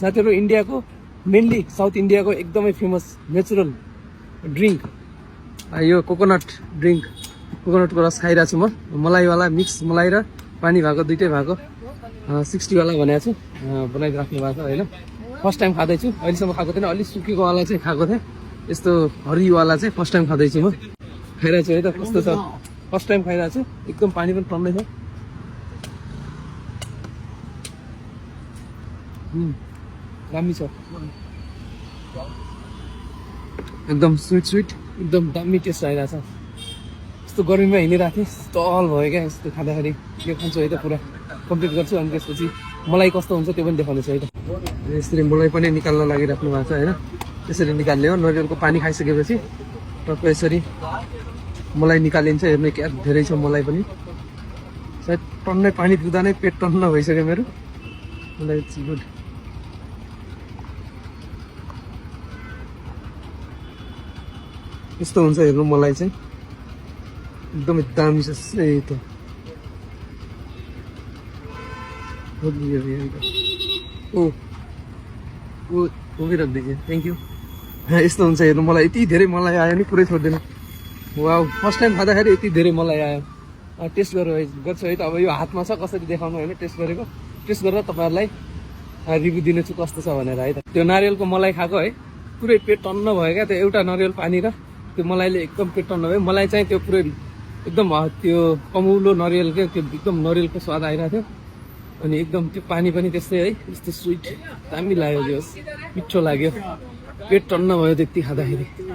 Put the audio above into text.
साथीहरु इन्डियाको mainly south इन्डियाको एकदमै फेमस नेचुरल ड्रिंक यो कोकोनट ड्रिंक कोकोनटको रस खाइरहेको छु म मलाईवाला मिक्स मलाई र पानी भएको दुइटै भएको 60 वाला भनेको छु बनाइराख्नु भएको छ हैन फर्स्ट टाइम खादैछु अहिलेसम्म खाएको थिएन अलि सुकेको वाला चाहिँ खाएको थिएँ यस्तो हरिवाला चाहिँ फर्स्ट टाइम खादैछु म खाइरहेको छु है त कस्तो छ फर्स्ट टाइम खाइरहेको छु एकदम पानी पनि टन्नै छ दामी छ एकदम स्वीट एकदम दामी टेस्ट आइरहेछ यस्तो गर्मीमा हिँडिरहेको थिएँ स्टल भयो क्या यस्तो खाँदाखेरि यो खान्छु है त पुरा कम्प्लिट गर्छु अनि त्यसपछि मलाई कस्तो हुन्छ त्यो पनि देखाउनेछु है त यसरी मलाई पनि निकाल्न लागिराख्नु भएको छ होइन त्यसरी निकाल्ने हो नरिवलको पानी खाइसकेपछि टक्क यसरी मलाई निकालिन्छ हेर्नु क्या धेरै छ मलाई पनि सायद टन्नै पानी पिउँदा नै पेट टन्न भइसक्यो मेरो मलाई इट्स गुड यस्तो हुन्छ हेर्नु मलाई चाहिँ एकदमै दामी छ यही त वो भी रख दीजिए थ्याङ्क यू यस्तो हुन्छ हेर्नु मलाई यति धेरै मलाई आयो नि पुरै छोड्दैन वाउ फर्स्ट टाइम खाँदाखेरि यति धेरै मलाई आयो टेस्ट गर्छु है त अब यो हातमा छ कसरी देखाउनु होइन टेस्ट गरेको टेस्ट गरेर तपाईँहरूलाई रिभ्यू दिनेछु कस्तो छ भनेर है त त्यो नारियलको मलाई खाएको है पुरै पेट टन्न भयो क्या त्यो एउटा नरिवल पानी र त्यो मलाईले एकदम पेट टन्न भयो मलाई चाहिँ त्यो पुरै एकदम त्यो कमौलो नरिवल क्या त्यो एकदम नरिवलको स्वाद आइरहेको थियो अनि एकदम त्यो पानी पनि त्यस्तै है यस्तो स्विट दामी लाग्यो त्यो मिठो लाग्यो पेट टन्न भयो त्यति खाँदाखेरि